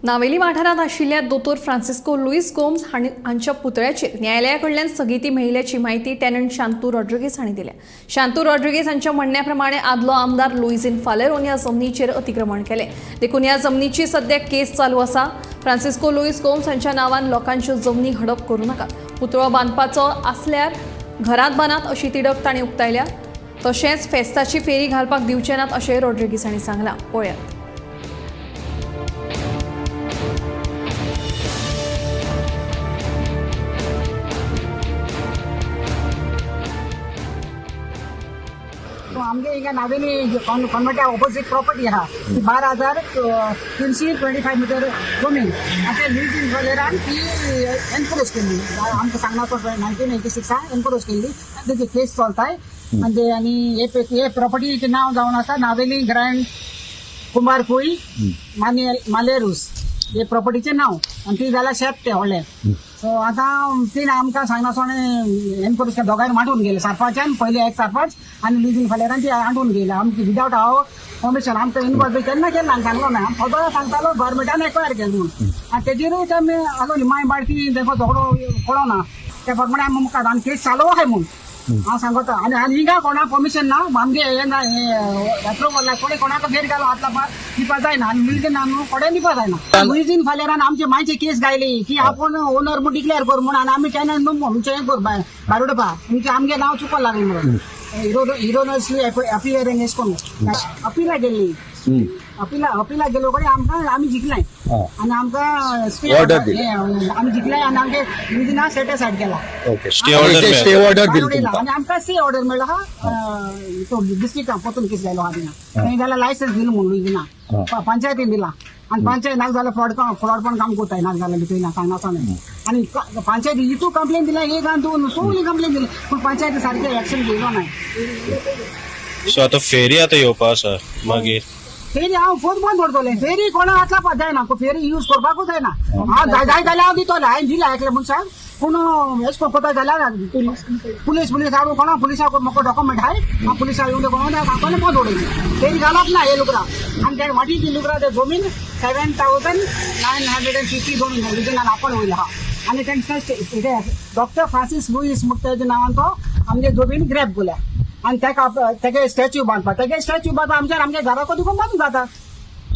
नावेली वाठारांत आशिल्ल्या दोतोर फ्रांसिस्को लुईस गोम्स हांणी हांच्या पुतळ्याचेर न्यायालया कडल्यान स्थगिती मेळिल्ल्याची म्हायती टेनंट शांतू रॉड्रिगीस हांणी दिल्या. शांतू रॉड्रिगीस हांच्या म्हणण्या प्रमाणे आदलो आमदार लुईझिन फालेरोन ह्या जमनीचेर अतिक्रमण केलें, देखून ह्या जमनीची सध्या केस चालू आसा. फ्रांसिस्को लुईस गोम्स हांच्या नांवान लोकांच्यो जमनी हडप करूं नाकात, पुतळो बांदपाचो आसल्यार घरांत बांदात अशी तिडक तांणी उक्तायल्या. तशेंच फेस्ताची फेरी घालपाक दिवचे नात अशें रॉड्रिगीस हांणी सांगलां. पळयात. सो आमगे हिंगा नावेली कॉन्वेंटा ऑपोजीट प्रॉपर्टी आहा ती 12,325 मिटर जमीन. आतां लुईजीन फालेरान ती एनक्रोच केल्ली. आमकां सांगना 1986 एनक्रोच केल्ली. आनी तेजी केस चलताय. आनी ते आनी हे प्रॉपर्टीचें नांव जावन आसा नावेली ग्रँड कुंभारकुई मालेरूस हे प्रॉपर्टीचें नांव. आनी ती जाल्यार शेत तें व्हडलें. सो आतां तीन आमकां सांगना एनक्रोच दोगांय मांडून गेले सरपंचान पयले एक सरपंच आनी लुईजीन फालेरान ती हाडून गेले आमची विदावट हांव परमिशन. आमकां इनवॉल्व केन्ना केन्ना आमी सांगलो ना. आमी सदां सांगतालो गव्हर्मेंटान एक्वायर केलें म्हणून. आनी तेजेरूय ते आमी आलो माय बाळकी तेका झगडो कळना त्या प्रमाणे आमी मुखार आनी केस चालू आहाय म्हूण हांव सांगता. आनी आनी हिंगा कोणा परमिशन ना आमगे हें ना हें एप्रुवल ना. कोणे कोणाक फेर घालो हात लावपाक दिवपा जायना. आनी लुईजीन न्हू कोणे दिवपा जायना. लुईजीन फालेरान आमचे मायचे केस घायली की आपूण ओनर म्हूण डिक्लेअर कर म्हूण आनी आमी टेनंट न्हू म्हूण तुमचें हें कर भायर उडोवपा तुमचें आमगें नांव चुकोन लागलें म्हणून हिरोनसली अपियरिंग एश कोन्न अपिला गेल्ली. अपिला गेलो कडेन आमकां आमी जिखले आनी आमकां स्टे Order दिले. आमी जिखले आनी आमगे लुईजिना सेट केला. ओके. स्टे ऑर्डर स्टे मेळ्ळो. ऑर्डर दिली उडयला तुमकां. आनी आमकां स्टे ऑर्डर मेळ्ळो हा. तो डिस्ट्रिक्टान परतून केस जालो आहा थिंगा. थंय जाल्यार लायसन्स दिलें म्हूण लुईजिना पंचायतीन दिला. आनी पंचायत नाका जाल्यार फ्रॉड पण काम करताय नाका जाल्यार भितर ना सांगना सांगना. आनी पंचायती इतू कंप्लेन दिला एक आनी दोन सगळी कंप्लेन दिली पूण पंचायती सारकें एक्शन घेयलो ना. सो आतां फेरी आतां येवपा आसा मागीर? फेरी हांव फोन बंद दवरतलें. फेरी कोणा हात लावपाक जायना. फेरी यूज करपाकूच जायना. हांव जाय जाय जाल्यार हांव दितलें. हांवें दिलां एकल्या मनशाक पूण एश कोन्न कोता जाल्यार पुलीस पुलीस हाडून कोणा पुलिसाक म्हाका डॉक्युमेंट हाय. हांव पुलिसाक येवन कोणा सांगतलें बंद उडयलें फेरी घालप ना हे लुगरां. आनी ते वाटी ती लुगरां ते जमीन 7,950 जमीन रिजनान आपण वयला आहा. आनी तेंचे डॉक्टर फ्रांसीस लुईस म्हणटा तेच्या नांवान तो आमगे जमीन ग्रॅब केल्या. आनी तेका तेगे स्टॅच्यू बांदपाक तेगे स्टॅच्यू बांदपाक आमच्या आमगे घराको तुका बांदून जाता.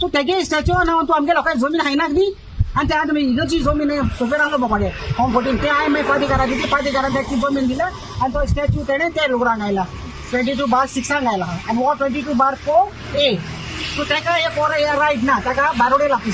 सो तेगे स्टॅच्यू नांव तूं आमगे लोकांक जमीन हायनाक न्ही. आनी ते आतां इगर्जी जमीन सोपेर आहलो बाबा फॉर्म 14 ते हांवें मागीर पादीकारा दिली. पादीकारान तेका ती जमीन दिल्या आनी तो स्टॅच्यू तेणें ते लुगरांक आयला 22/6 आयला आनी हो 22/4A. सो तेका हे फोर रायट ना. ताका बारोडे लागता.